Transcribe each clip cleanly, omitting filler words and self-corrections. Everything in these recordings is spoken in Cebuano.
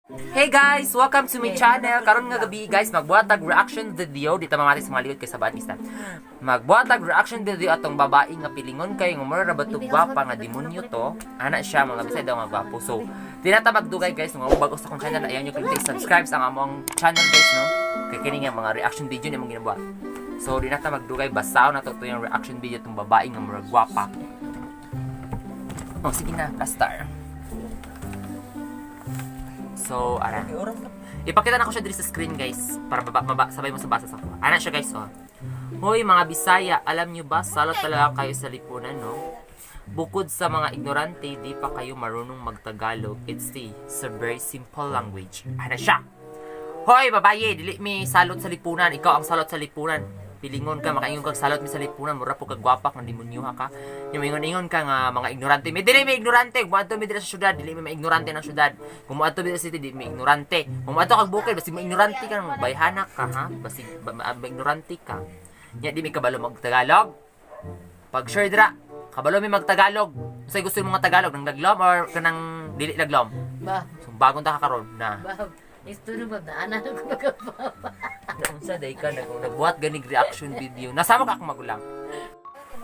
Hey guys! Welcome to my channel! Karon nga gabi, guys, magbuhat tag reaction video dito mamati sa mga likod kay sa baan mista. Magbuhat tag reaction video atong babae nga pilingon kay nga mura ra ba to gwapa nga demonyo to. Ana siya, mga Bisaya daw nga gwapo. So, di na ta magdugay, guys, nga bago sa akong channel, ayaw nyo click subscribe sa among channel, guys, no. Kay kini nga mga reaction video ni among ginabuhat. So, di na ta magdugay, basaw na to to yung reaction video tong babae nga mura gwapa. Oh, sige na, star. So, ara. Ipakita na ko siya diri sa screen, guys, para baba, baba, sabay mo sa basa sa ko. Ana siya, guys, oh. Hoy mga Bisaya, alam nyo ba, salot talaga kayo sa lipunan, no? Bukod sa mga ignorante, di pa kayo marunong magtagalog. It's a very simple language. Ana siya. Hoy, babaye, dili mi salot sa lipunan. Ikaw ang salot sa lipunan. Pilingon ka, makaingon kag salot mi sa lipunan, mura po kag gwapa kang demonyoha ka. Yung ingon-ingon ka nga mga ignorante. Mi dili mi ignorante, kung moadto mi diri sa syudad, dili mi maignorante ng syudad. Kung moadto mi sa city, dili mi ignorante. Kung moadto kag bukid, basig maignorante ka, bayhana ka ha, basig maignorante ka. Nya di mi kabalo magtagalog. Pag sure dira, kabalo mi magtagalog. Unsay gusto mo nga Tagalog, nang laglom or kanang dili laglom? Ba, So, bagong ta ka karon na. ba, isto ba na anak ko magpapa. Naunsa day ka nagbuhat ganig reaction video. Nasama ka akong magulang.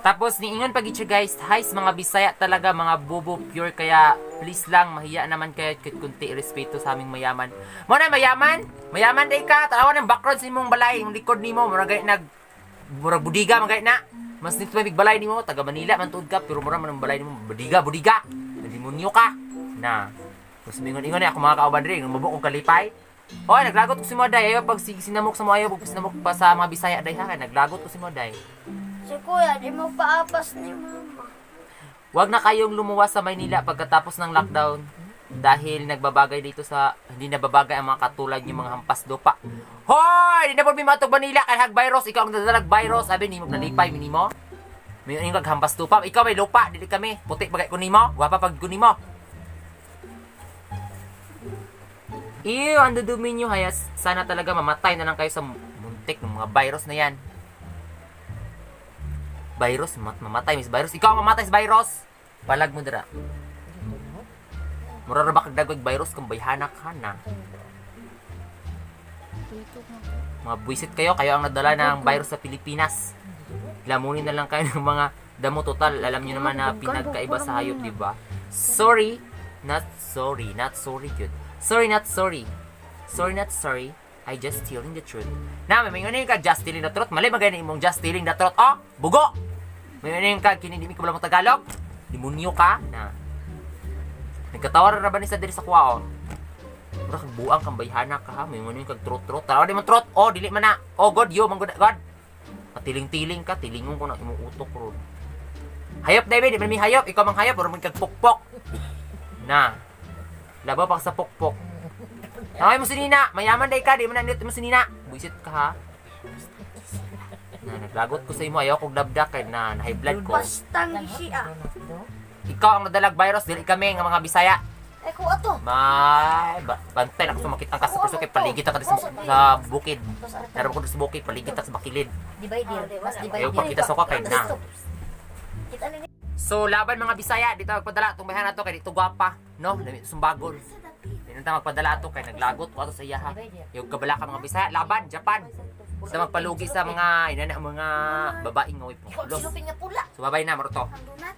Tapos niingon pag siya, guys, "Hi mga Bisaya talaga mga bobo pure, kaya please lang, mahiya naman kayo kahit kunti respeto sa aming mayaman." Mo na mayaman? Mayaman day ka. Tanawan ang background sa imong balay, yung likod nimo murag gani nag murag budiga man gani na. Mas nito may balay nimo, taga Manila man tuod ka pero mura man ang balay nimo budiga, budiga. Demonyo ka. Na. Tapos mingon-ingon ako mga kauban diri, mabuk kong kalipay. Hoy, naglagot ko si Moday. Ayaw pag sinamok sa mo, ayaw pag sinamok pa sa mga Bisaya day ha. Naglagot ko si Moday. Si kuya, di mo paapas ni mama. Huwag na kayong lumuwas sa Maynila pagkatapos ng lockdown dahil nagbabagay dito sa hindi nababagay ang mga katulad yung mga hampas lupa. Hoy! Di na po mi matog Manila kay hag virus, ikaw ang dadalag virus. Sabi nimo nalipay minimo. May yung kag hampas lupa. Ikaw may lupa, dili kami. Puti bagay ko nimo, gwapa pag ko nimo. Ew, ang dudumi nyo, hayas. Sana talaga mamatay na lang kayo sa muntik ng mga virus na yan. Virus, mamatay, Miss Virus. Ikaw ang mamatay sa virus. Palag mo dira. Mura ra ba kag dagwag virus kung bayhana ka na. Mga buwisit kayo, kayo ang nadala ng virus sa Pilipinas. Lamunin na lang kayo ng mga damo total. Alam niyo naman na pinagkaiba sa hayop, di ba? Sorry, not sorry, not sorry, good. Sorry, not sorry. Sorry, not sorry. I just telling the truth. Na, may mga ka just telling the truth. Mali magay imong just telling the truth. Oh, bugo! May mga ka kini di mi kabalo mo Tagalog. Demonyo ka na. Nagkatawa ra ba ni sa diri sa kuha, oh. Mura kag buang kang bayhana ka ha. May mga kag trot trot. Taraw di man trot. Oh, dili man na. Oh, God, yo man god God. Matiling-tiling ka, tilingon ko na imong utok ron. Hayop dai di man mi hayop, ikaw mang hayop, ro man kag pukpok. Na. Labaw pa ka sa pukpok. Tawag mo si Nina, mayaman day ka, di man na mo si Nina. Buisit ka ha. Na naglagot ko sa imo, ayaw kog dabdak kay na na high blood ko. Bastang siya. Ikaw ang nadalag virus, dili kami nga mga Bisaya. Ay, kuha to. May bantay na ko sumakit ang kasa kay paligid ka sa bukid. Meron ko sa bukid, paligid ta sa bakilid. Divider, mas divider. Ayaw pakita sa ko kay na. Kita na ni. So laban mga Bisaya, dito magpadala itong bayhan nato kay dito gwapa, no? Lami sumbagon. Dito ta magpadala ato kay naglagot ko ato sa iya ha. Yung kabala ka mga Bisaya, laban Japan. Sa magpalugi sa mga inana mga babaeng nga way Ikaw pangkulos. silupin nga pula. So babay na maruto. Ang donut.